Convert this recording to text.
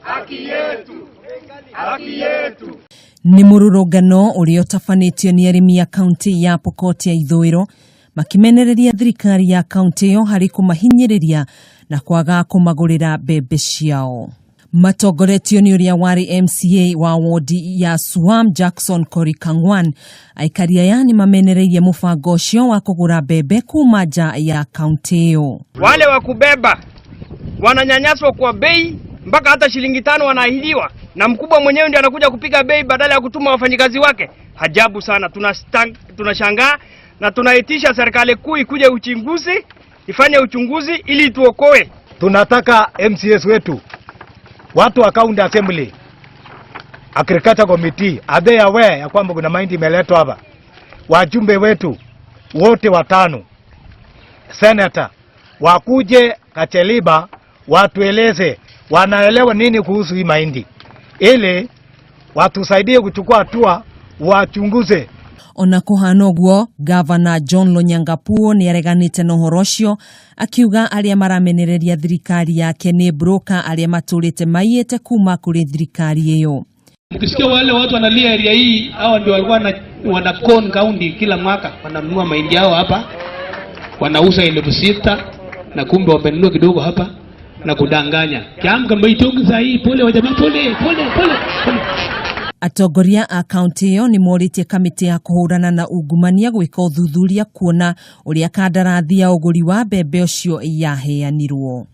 Haki yetu. Haki yetu. Nĩ mũrũrũngano ũrĩa ũtabanĩtio nĩ arĩmi a kaunti ya Pokot ya Ithũĩro makĩmenereria thirikari ya kaunti ĩyo harĩ kũmahinyĩrĩria na kwaga kũmagũrĩra mbembe ciao. Matongoretio nĩ ũrĩa warĩ MCA wa wodi ya Suam Jackson Korikang'wan, aikari aya nĩ mamenereirie mũbango ũcio wa kũgũra mbembe kuma nja ya kaunti ĩyo. Wale wa kubeba wananyanyaswa kwa bei mpaka hata shilingi 5 wanaahidiwa, na mkubwa mwenyewe ndio anakuja kupiga bei badala ya kutuma wafanyikazi wake. Ajabu sana, tunashangaa na tunaitisha serikali kuu ikuje uchunguzi, ifanye uchunguzi ili tuokoe. Tunataka MCS wetu, watu wa county assembly, agriculture committee, are they aware ya kwamba kuna mahindi imeletwa hapa? Wajumbe wetu wote watano, senator, wakuje Kacheliba watueleze wanaelewa nini kuhusu hii mahindi, ili watusaidie kuchukua hatua, wachunguze. Ona kũhana ũguo, Gavana John Lonyangapuo nĩ areganĩte na ũhoro ũcio, akiuga arĩa maramenereria thirikari yake nĩ broka arĩa matũrĩte maiyĩte kuma kũrĩ thirikari ĩyo. Mkisikia wale watu wanalia area hii, hawa ndio walikuwa wana con county kila mwaka, wananunua mahindi yao hapa, wanauza 6,000 na kumbe wamenunua kidogo hapa na kudanganya. Kiamka maitongi saa hii, pole wa jamaa, pole, pole, pole, pole. Atongoria a kaunti ĩyo nĩ morĩtie kamĩtĩ ya kũhũrana na ungumania gwĩka ũthuthuria kuona ũrĩa kandarathi ya ũgũri wa mbembe ũcio yaheanirwo.